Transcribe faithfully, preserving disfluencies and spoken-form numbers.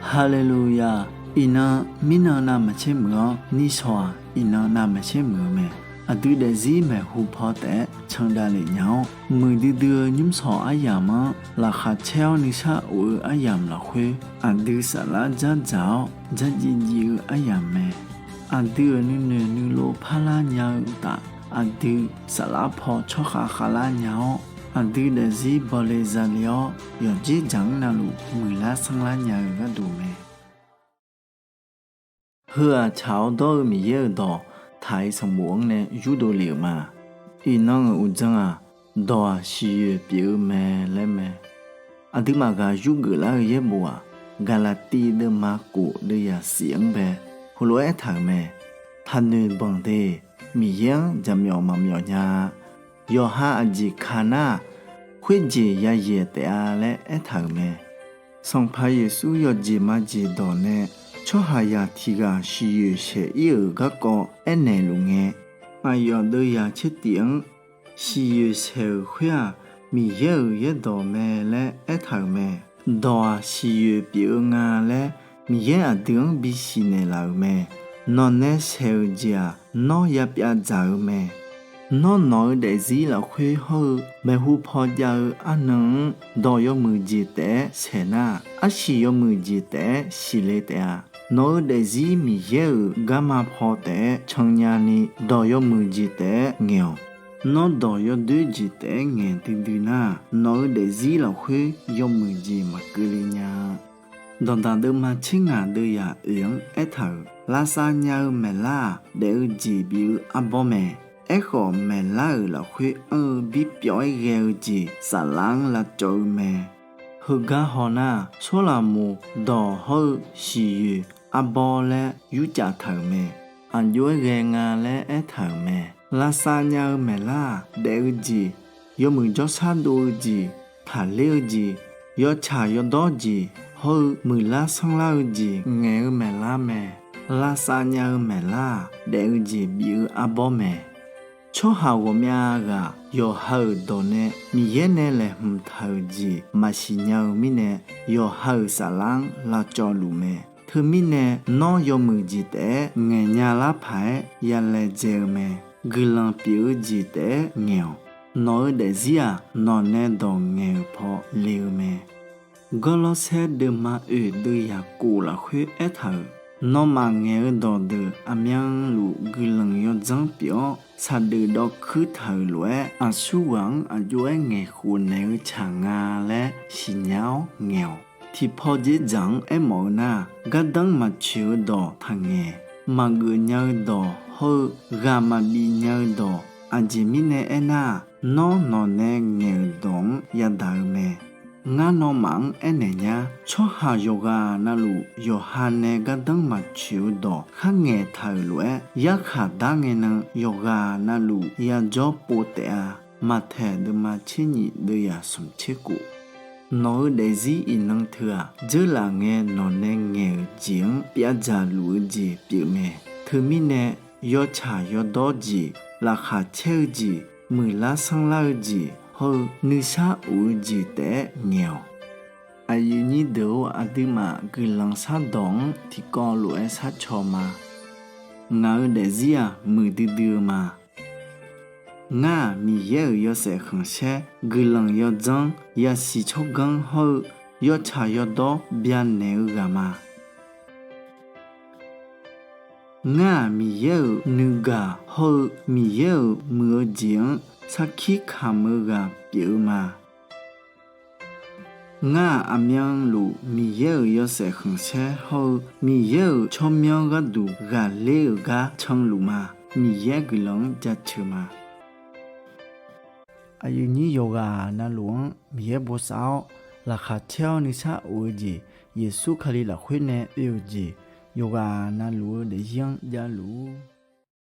Haleluya! Iqnan, mirnan navmaqtser muiq-awr, nishawq-aq, iqnan navmaqtser muiq-eu mae. Aqdui daefzir maeqhu paw taef-aer candav lef nya-awr, muiqdui dui-eu nymrshawq aryamq-anr laqkhaq caer-awr nuisar of-eu aryamq lafkhoer, aqdui saflar dzardzaq-awr dzardziv dziv-eu aryamq mae. Aqdui-euq nuinoeq nuilov parlar nya-eu uqtaf, aqdui saflar paw tsawrkhav khavlar nya-awr, aqdui daefzir bawle zale-awr, yawqdzer dzaq-anr navluf muiqlar sanrlar nya-eu gharduq mae. Heu-aq, tsaq-awr dawr-eu Miqyaer-euq dawq taq-iq sanqbof-anr nae yurdov lef-euq ma. Iqnan-euq uqdzan-aq, dawq-aq siqyoeq pyeuf-eu mae laer mae. Aqduimaf ghaq yurgeuf lar-eu yaerbof-aq, Gaqlaqtiv deuvma kof deuvyaq siq-anr bae heulof-aer aertaq-euq mae. Taqnoeq banq de. Miqyaer-anr jaqmyawf maqmyawf nya-a. Yawqha aqjeq ka nar-aq, khoerjeq yayaeq taef-a laer aertaq-euq mae. Sanqpaq Yeqsur yawjeq majeq dawq nae tsawrhaqzaq tiq ghaq siqyoeq saeq-ir-euq garkawv aernaeq luf ngae, aqyawf deuvyaq tsertif-anr siqyoeq saeq-euq khoer-aq, Miqyaer-euq yaerdawq mae laer aertaq-euq mae. Dawq-aq siqyoeq pyeuf-eu nga laer Miqyaer aqdui-anr bisiq naeqlaf-euq mae. Nawq nae saeq-euq jeq-aq, nawr yapyav dzaq-eu mae. Nawr nawq-eu daefzir lafkhoer hawr-eu maeqhu paw jav-eu arnan-anr dawq yawmuiq jeq taef-aer saeq nar-aq, arsiq yawmuiq jeq taef-aer siqle taef-a. Nawq-eu daefzir Miqyaer-euq garma paw taef-aer cannya ni dawq yawmuiq jeq taef-aer ngaeq-awq. Nawr dawq yawdoer jeq taef-aer ngaeq duidui nar-aq, nawq-eu daefzir lafkhoer yawmuiq jeq maqkeuv le nya-a. Dawqdaq deuvma tser ngaq deuvyaq oeq-anr aertaq-euq, lavsav nya-eu maeqlar-aq, daef-eu jeq bif-eu arbawr mae. Aerkhawf, maeqlar-euq lafkhoer anr-eu birpyawv-aer ghae-eu jeq saflar-anr lavcawv-eu mae. Heugar hawnar-aq, tsawrlaqmoq dawq hawr-eu siqyoeq arbawr laer yurcaf taq-euq mae. Aqjox-aer ghae nga laer aertaq-euq mae. Lavsav nya-eu maeqlar-aq, daef-eu jeq, yawmuiq jawrshar dov-eu jeq, taqler-eu jeq, yawtsaq yawdawr jeq hawr-eu muiqlar sanrlar-eu jeq ngaeq-eu maeqlar mae. Lavsav nya-eu maeqlar-aq, daef-eu jeq bif-eu arbawr mae. Tsawrhaq ghawqmyav ghaq yawqha-euq dawq nae Miqyaer nae laeqhmq taq-euq jeq maqsiq nya-eu mirnae, yawqha-euq saflar-anr lavcawv luf mae. Teumirnae nawr yawmuiq jeq taef-aer ngaeqnya lar paq-aer yalaejae-eu mae. Guiqlanq pyeuf-eu jeq taef-aer ngaeq-awq. Nawq-eu daefzir-aq, nawq nae dawq ngaeq-euq paw le-eu mae. Gawrlawrsaer deuvma oeq deuvyaq kof lafkhoer aertaq-euq, nawmaf ngaeq-eu dawqdeuq aqmyanluf guiqlanq yawdzanr pyeuf-awr, saqdeuf dawvkuir taq-euq lof-aer aqsurghaq-anr aqjox-aer ngaeqkhof naeq-eu tsaq nga laer siqnya-awr ngaeq-awq. Tiqpaw dzerdzaq-anr aermawf-eu nar-aq, gardanr maqtsoeq-eu dawq taqngaeq. Maqgeuf nya-eu dawq hawr-eu ghaq maqbif nya-eu dawq. Aqjeq mirnae aernar-aq, nawr nawq nae ngaeq-euq dawq-anr yadaq-eu mae. Ngar nawmaf-anr aernaeq nyar. Tsawrhaq yawqghaq navluf yawqha nae gardanr maqtsoeq-eu dawq kharngaeq taq-euq lof-aer, yarkhaq dar ngae nan yawqghaq navluf yajawr pov taef-a. Maqtaeq deuvma tser nyif deuvyaq smq tser kof. Nawq-eu daefzir iqnan teu-aq, dzeurlaf ngae nawq nae ngaeq-euq jeq-anr pyavdzaq luf-eu jeq pyeuf mae. Teumirnae, yawtsaq yawdawr jeq, laqkhaq caer-eu jeq, muiqlar sanrlar-eu jeq hawr-eu nuisar of-eu jeq taef-aer ngaeq-awq. Aqyuif nyir deuq-or, aqduimaf guiqlanq shardawq-anr tiqkawv lof-aer sharcaw ma. Ngaq-euq daefzir-aq, muiqdui dui-eu ma. Ngar-aq, Miqyaer-euq yawshaef khanqsaer, guiqlanq yawdzanr, yasiq tsawrganr hawr-eu yawtsaq yawdawr byanaeq-eu ghaq ma. Ngar-aq, Miqyaer-euq nuigaq hawr-eu Miqyaer-euq muiq-eu jeq-anr sarkir kamq-eu ghaq pyeuf-eu ma. Ngar-aq, aqmyanluf Miqyaer-euq yawshaef khanqsaer hawr-eu Miqyaer-euq tsawrmyanr gharduq ghaqler-euq gar canluf ma. Miqyaer guiqlanq-anr jaceuq ma. Aqyuif nyir yawqghaq navluf-anr Miqyaer bosav-awr, laqkhaq caer-awr nuisar of-eu jeq Yeqsur Kali lafkhoer nae oe-euq jeq, yawqghaq navluf-eu daefzir-anr javluf-ur.